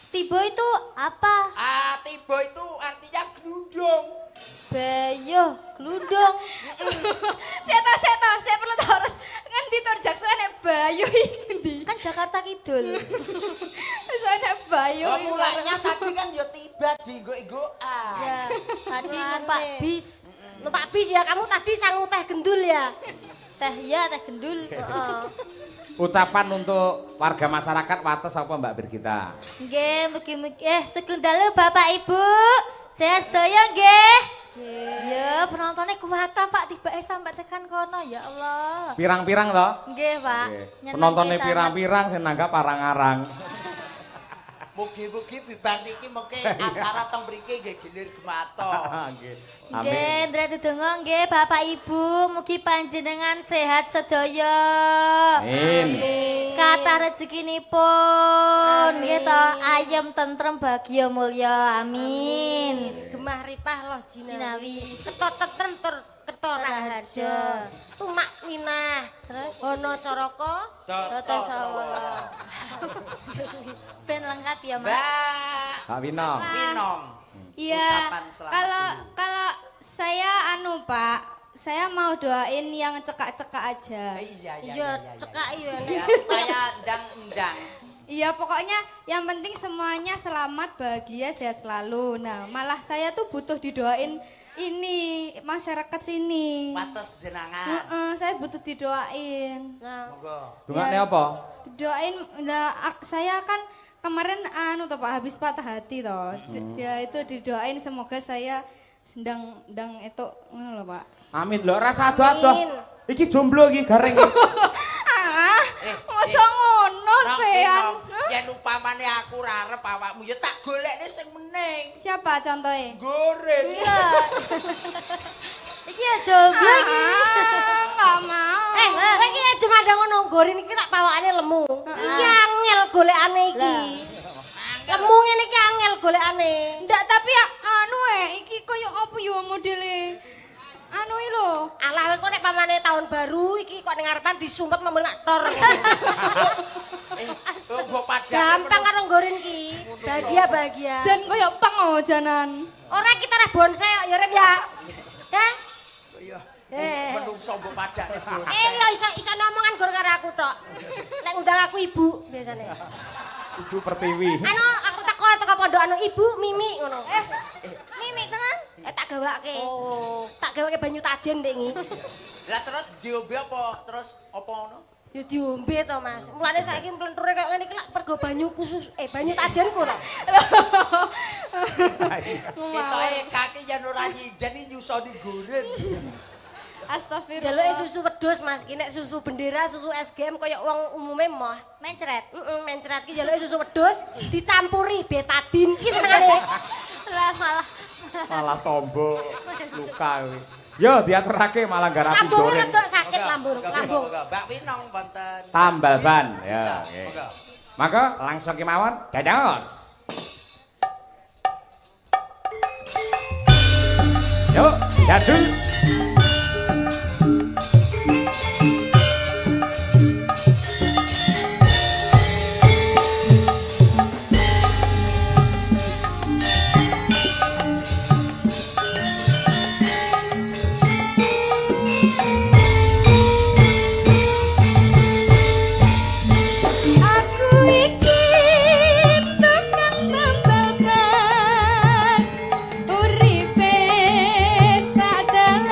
Tibo itu apa? Ah, tibo itu artinya glundung. Bayo, glundung. Saya tahu, saya tahu, saya perlu tahu harus ngendi to Jaksel enek bayo iki ngendi. Kan Jakarta Kidul. Wis enek bayo. Oh, mulanya tadi kan ya tiba diego-egoan. Ya, tadi numpak bis. Numpak bis ya, kamu tadi sangu teh gendul ya. Teh ya, teh gendul. Heeh. Ucapan untuk warga masyarakat Wates apa Mbak Birgita? Nggih, mugi-mugi sugeng dalu Bapak Ibu. Sehat sedaya nggih. Ya, penontonnya kuwata Pak tibake sampai tekan kono ya Allah. Pirang-pirang to? Nggih, Pak. Nggih. Nyenengke Penontonnya sanget. pirang-pirang sing nanggap arang-arang. Mugi-mugi bibar niki mengke acara teng mriki nggih gilir gematos. Nggih. Nggih, Amin. ndrek dedonga nggih Bapak Ibu, mugi panjenengan sehat sedaya. Amin. Kathah rezekinipun, nggih to, ayem tentrem bahagia mulya. Amin. Gemah ripah loh jinawi. Jinawi. Keto tentrem tur kerto raharja. Tumak minah. Terus? Hono caraka. Toto sawala. Ben lengkap ya, Mas. Mbak Mbak Winong. Winong. Iya. Ucapan selamat Kalau dulu. kalau saya anu Pak, saya mau doain yang cekak-cekak aja. Iya, iya, Iya, iya, iya. cekak iya Ya, nek. supaya ndang-ndang. Iya, pokoknya yang penting semuanya selamat, bahagia, sehat selalu. Nah, malah saya tuh butuh didoain ini masyarakat sini. Wates jenangan. Heeh, saya butuh didoain. Nah, Monggo. Dungane Ya. apa? Didoain, nah, saya kan kemarin anu toh Pak habis patah hati toh. Ya itu didoain semoga saya sedang ndang itu ngono lho Pak. Amin lho, rasa ado-ado. Amin. Iki jomblo iki gareng. Ah, Pamane aku ora arep awakmu ya tak golekne sing mening. Siapa contohnya? Goreng. Iya. Iki ya jomblo iki. Enggak mau. Eh, kowe iki aja mandang ngono, gorin iki tak pawakane lemu. Iki angel golekane iki. Lemu ngene iki angel golekane. Ndak, tapi ya anu iki koyo apa yo modele? Anu iki lho. Alah kowe kok nek pamane tahun baru iki kok ning ngarepan disumpet memel tor. Mbok padake. Gampang karo gorin iki. Bahagia-bahagia. Jan koyo pang oh janan. Ora kita lah bonsai kok ya Ren ya. Hah? Iya. Menungso mbok padake bonsai. Eh ya iso ngomongan gor karo aku tok. Lek ngundang aku ibu biasane. Ibu Pertiwi. Anu aku teko teko pondok anu ibu Mimi ngono. Mimi tenan? Tak gawake. Oh, tak gawake banyu tajen ndek iki. Lah terus diombe apa? Terus apa ngono? Ya diombe to, Mas. Mulane saiki mlenture kaya ngene iki lak pergo banyu khusus banyu tajenku to. Ketoke kaki yen ora nyinden iki nyusoni goreng. Astagfirullah. Jaluke susu wedhus Mas, ki nek susu bendera, susu SGM kaya wong umume moh. Mencret. Heeh, mencret ki jaluke susu wedhus dicampuri betadin ki senengane. Lah malah tombo luka kuwi. Yo diaturake malah garapi Lambunge goreng. rada sakit lambung, lambung. Mbak Winong wonten. Tambal ban. Ya, nggih. Maka langsung kemawon dados. Yuk, jadul. Aku iki tukang tambal ban, uripe sak dalan.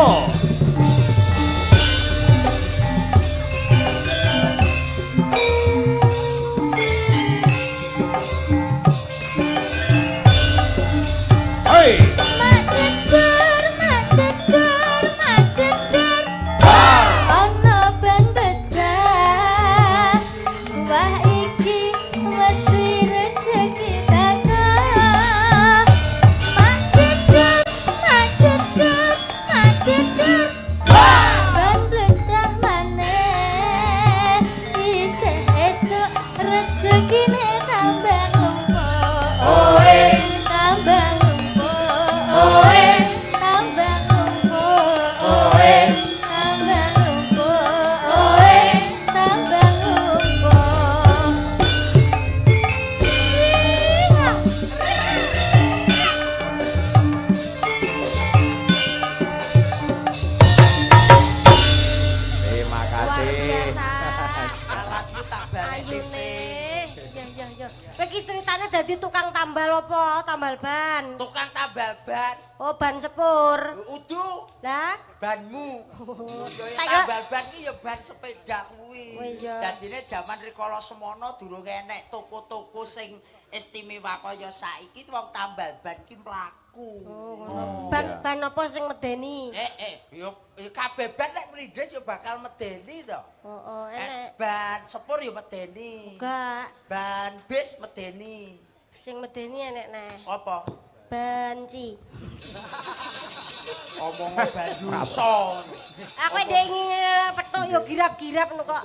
Oh. Hey. Macedor, macedor, macedor. Ana ban pecah. Wah iki mesti rezeki teko. Macedor, macedor, macedor. Ban pecah maneh. Isih esuk rezekine tambah numpuk. Oe, tambah numpuk. Oe, tambah numpuk. Oe, tambah numpuk. Oe, tambah numpuk. Terima Luar kasih. biasa. Alatku tak baleni Ayune. sih. Ya ya ya. Kowe iki ceritane dadi tukang tambal apa? Tambal ban. Tukang tambal ban. Oh, ban sepur. Udu Lah, banmu. Ya Tak kira- tambal ban ki ya ban sepeda kuwi. Oh, iya. Dadine jaman rikala semono durung enek toko-toko sing istimewa kaya saiki wong tambal ban ki mlaku. Oh. ban ban apa sing medeni? Yo kabeh ban nek mlindes yo bakal medeni to. Oh, oh, enek. Ban sepur yo medeni. Enggak, Ban bis medeni. sing medeni enek neh. Apa? Banci. Omong banduso. Aku ndek ingin petuk yo girap-girap nu kok.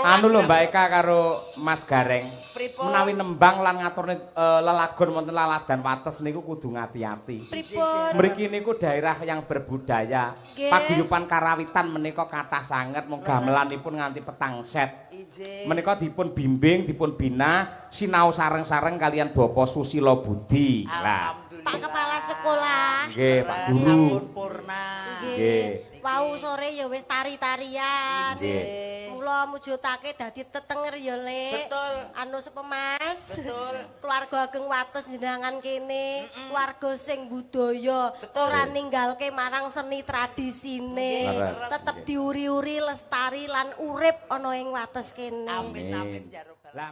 Anu lho Mbak Eka karo Mas Gareng. Pripun? Menawi nembang lan ngaturne lelagon wonten laladan wates niku kudu ngati-ati. Pripun? Mriki niku daerah yang berbudaya. Nggih. Paguyuban karawitan menika kathah sanget mung gamelanipun nganti petang set. Injih. Menika dipun bimbing, dipun bina sinau sareng-sareng kalian Bapak Susilo Budi. Lah, Alhamdulillah. Pak Kepala Sekolah. nggih Pak Guru. Sampun purna. Nggih. Wau sore ya wis tari-tarian. Nggih. Mula mujudake dadi tetenger ya, Lek. Betul. Anu sepemas. Betul. Keluarga ageng wates jenengan kene, keluarga sing budaya, Betul. ora ninggalke marang seni tradisine. Leres. Tetep diuri-uri lestari lan urip ana ing wates kene. Amin amin ya robbal Lah,